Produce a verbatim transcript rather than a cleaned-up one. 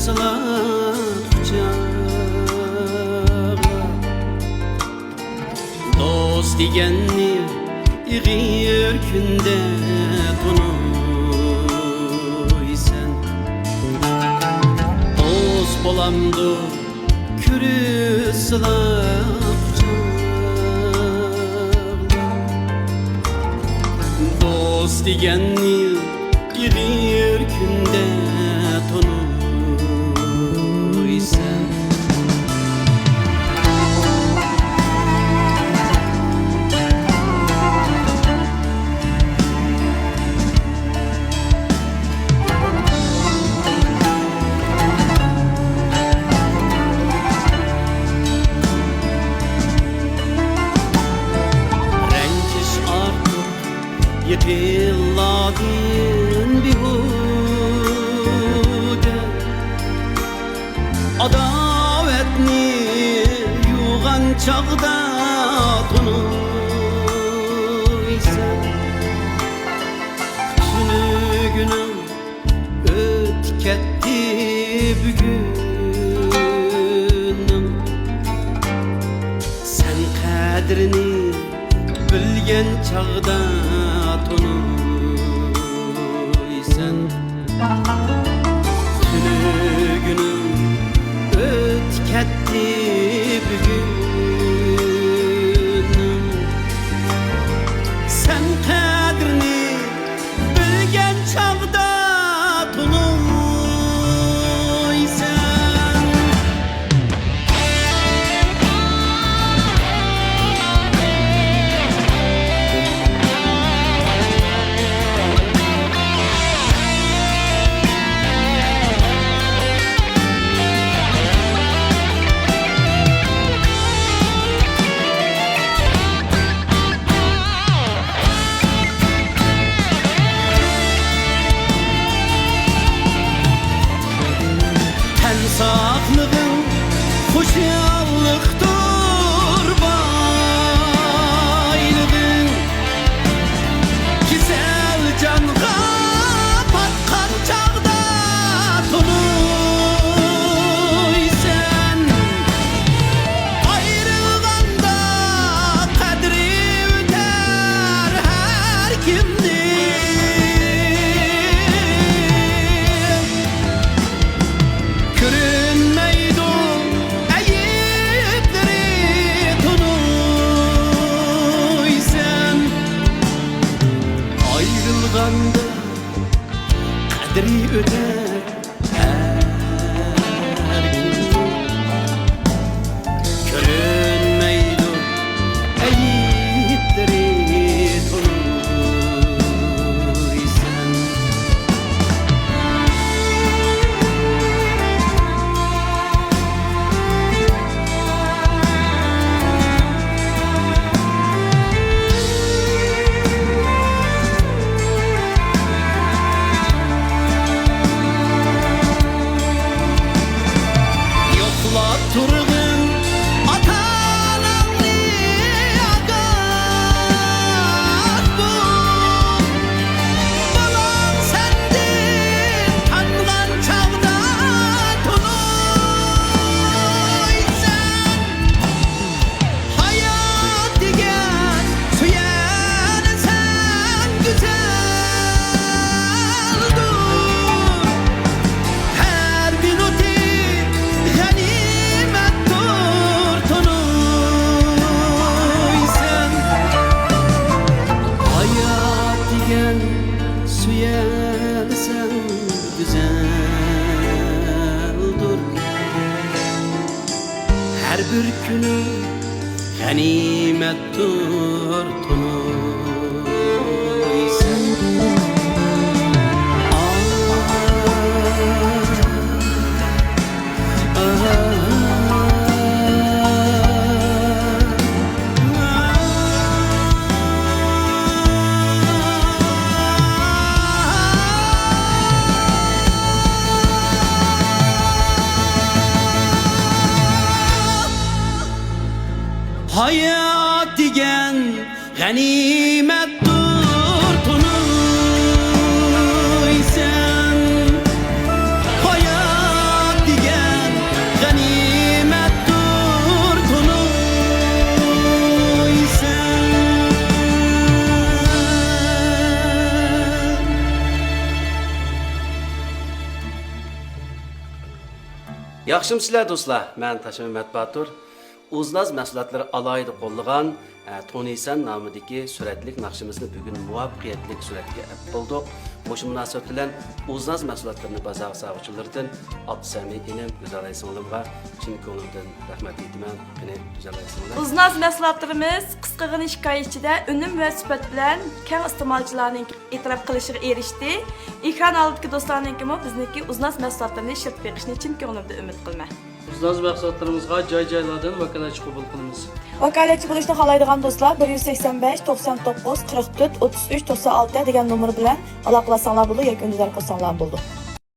سىلاپ قۇچاقلاپ. دوست دېگەننى ئېغىر كۈندە تونۇيسەن. دوست بولامدۇ كۈرۈش سىلاپ قۇچاقلاپ؟ دوست دېگەننى ئېغىر كۈندە تونۇيسەن. رەنجىش ئارتۇق يېقىنلاردىن بىھۇدە، ئاداۋەتنى يۇغان چاغدا تونۇيسەن. تۈنۈگۈنۈڭ ئۆتۈپ كەتتى بۈگۈنۈڭ، سەن قەدرىنى بىلگەن چاغدا تونۇيسەن. تۈنۈگۈنۈڭ ئۆتۈپ كەتتى بۈگۈنۈڭ، سەن قەدرىنى بىلگەن چاغدا تونۇيسەن. تەن ساقلىقىڭ خۇشاللىقتۇر بايلىقىڭ، كېسەل جانغا پاتقان چاغدا تونۇيسەن. ئايرىلغاندا قەدرى ئۆتەر ھەر كىمنىڭ، كۆرۈنمەيدۇ ئەيىبلىرى تونۇيسەن. ئايرىلغاندا قەدرى ئۆتەر ھەر كىمنىڭ، كۆرۈنمەيدۇ ئەيىبلىرى تونۇيسەن. يوقلاپ تۇرغىن ئاتا-ئاناڭنى، ئاگاھ بول، بالاڭ سەندىن تانغان چاغدا تونۇيسەن. ھايات دېگەن سۆيەلىسەڭ گۈزەلدۇر، ھەر مىنۇتى غەنىيمەتتۇر تونۇيسەن. ھايات دېگەن سۆيەلىسەڭ گۈزەلدۇر، ھەر بىر كۈنۈڭ غەنىيمەتتۇر تونۇيسەن. ھايات دېگەن غەنىيمەتتۇر تونۇيسەن. ھايات ياخشىمۇسىلەر دوستلار؟ مەن تاشمەمەت باتۇر. ئۇزناز مەھسۇلاتلىرى ئالاھىدە قوللىغان، ئە، تونۇيسەن نامىدىكى سۈرەتلىك ناخشىمىزنى بۈگۈن مۇۋەپپەقىيەتلىك سۈرەتكە ئەپ بولدۇق. مۇشۇ مۇناسىۋەت بىلەن ئۇزناز مەھسۇلاتلىرىنى بازارغا سالغۇچىلىرىدىن ئابدۇسەمىد ئىنىم، گۈزەل ئايسىڭلىمغا چىن كۆڭلۈمدىن رەھمەت ئېيتىمەن. قېنى، گۈزەل ئايسىڭلىم. ئۇزناز مەھسۇلاتلىرىمىز قىسقىغىنە ئىككى ئاي ئىچىدە ئۈنۈم ۋە سۈپەت بىلەن كەڭ ئىستېمالچىلارنىڭ ئېتىراپ قىلىشىغا ئېرىشتى. ئېكران ئالدىدىكى دوستلارنىڭكىمۇ بىزنىڭكى ئۇزناز مەھسۇلاتلىرىنى ئىشلىتىپ بېقىشىنى چىن كۆڭلۈمدىن ئۈمىد قىلىمەن. ئۇزناز مەھسۇلاتلىرىمىزغا جاي-جايلاردىن ۋاكالەتچى قوبۇل قىلىمىز. ۋاكالەتچى بولۇشنى خالايدىغان دوستلار بىر يۈز سەكسەن بەش، توقسان توققۇز، قىرىق تۆت، ئوتتۇز ئۈچ، توقسان ئالتە دېگەن نومۇر بىلەن ئالاقىلەشسەڭلار بولىدۇ ياكى ئۈندىدار قىلساڭلار بولىدۇ.